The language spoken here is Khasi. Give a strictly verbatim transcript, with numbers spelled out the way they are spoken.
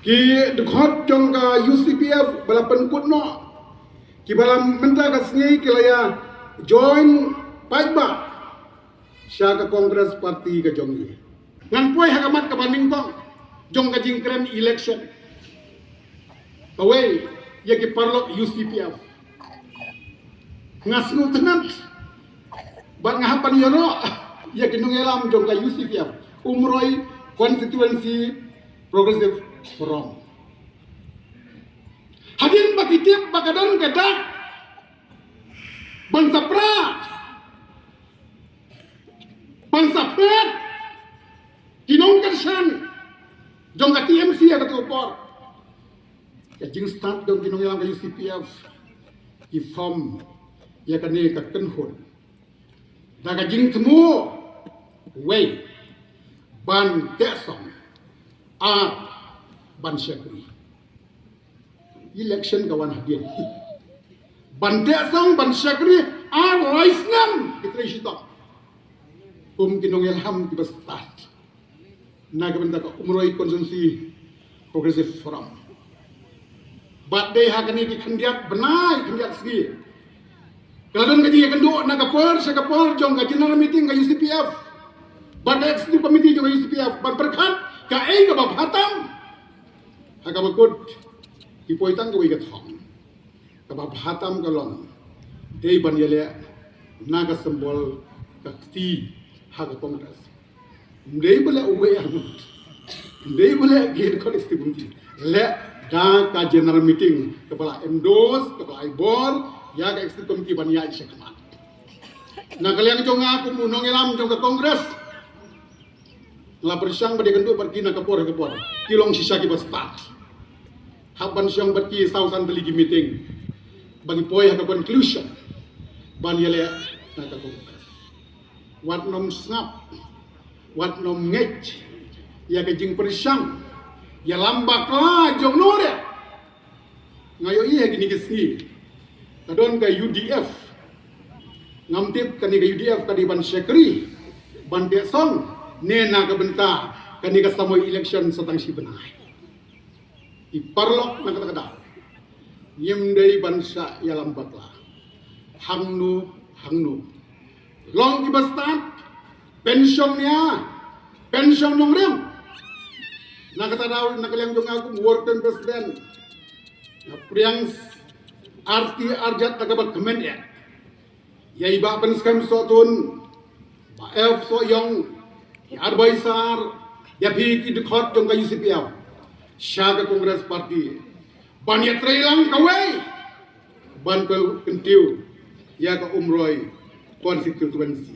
Ki dkhot jong ka U C P F ba la pynkut noh, kiba la mynta ka sngi ki la ïa join paidbah sha ka Congress Party ka jong ngi. Ngan poi ha ka mat kaba nyngkong jong ka jingkren election. Kawei, ïa ki paralok U C P F. Nga sngewtynnat bad nga hap ban ïaroh ïa ki nongïalam jong ka U C P F, Umroi Constituency Progressive Forum. Hadien ba ki tip ba ka don ka dak ban sa pra, ban sa phet ki nongkyrshan jong ka T M C ha kato ka por, ka jingstad jong ki nongïalam ka U C P F ki form ïa kane ka kynhun da ka jingthmu, wei, ban teh song, ar ban shakri. Election ka wan hadien. Ban teh song, ban shakri, ar lai snem ki trei shitom kum ki nongïalam kiba stad na ka bynta ka Umroi Constituency Progressive Forum. Bad dei ha kane ki khyndiat bnai, khyndiat sngi, ka la don ka jingïakynduh na ka por sha ka por jong ka general meeting ka U C P F bad ka executive committee jong ka U C P F ban pyrkhat kaei kaba bha tam. Ha kaba kut, ki poi tang kawei ka thong. Kaba bha tam ka long dei ban ïaleh na ka symbol ka kti ha ka Congress. Ym dei ba leh uwei arngut, ym dei ba leh ki dkhot executive committee. Leh da ka general meeting kaba la endorse, kaba la ai bor ïa ka executive committee ban ïaid sha khmat. Na ka liang jong nga kum u nongïalam jong ka Congress, la pyrshang bad ïakynduh bad ki na ka por ha ka por. Ki long shisha kiba stad. Hap ban shong bad ki saw san tylli ki meeting ba ngi poi ha ka conclusion ban ïaleh na ka Congress. Wat nym sngap, wat nym ngeit ïa ka jingpyrshang ïalam bakla jong no re. Nga ïohi ha kine ki sngi ka don ka U D F. Ngam tip kane ka U D F ka dei ban shakri, ban teh song, ne na ka bynta kane ka samoi election sa tang shi bnai. Ki paralok, na kata ka daw ngim dei ban shah ïalam bakla hangno hangno. Long kiba stad, pynshong nia, pynshong nongrim. Na kata ka daw, na ka liang jong nga kum working president, nga pdiang arti arjat da kaba kmen ïa ïa i Bah Pynskhem Sohtun, Bah F Sohiong, ki advisor, ïa phi ki dkhot jong ka U C P F sha ka Congress Party, ban ïatrei lang kawei ban kyntiew ïa ka Umroi constituency.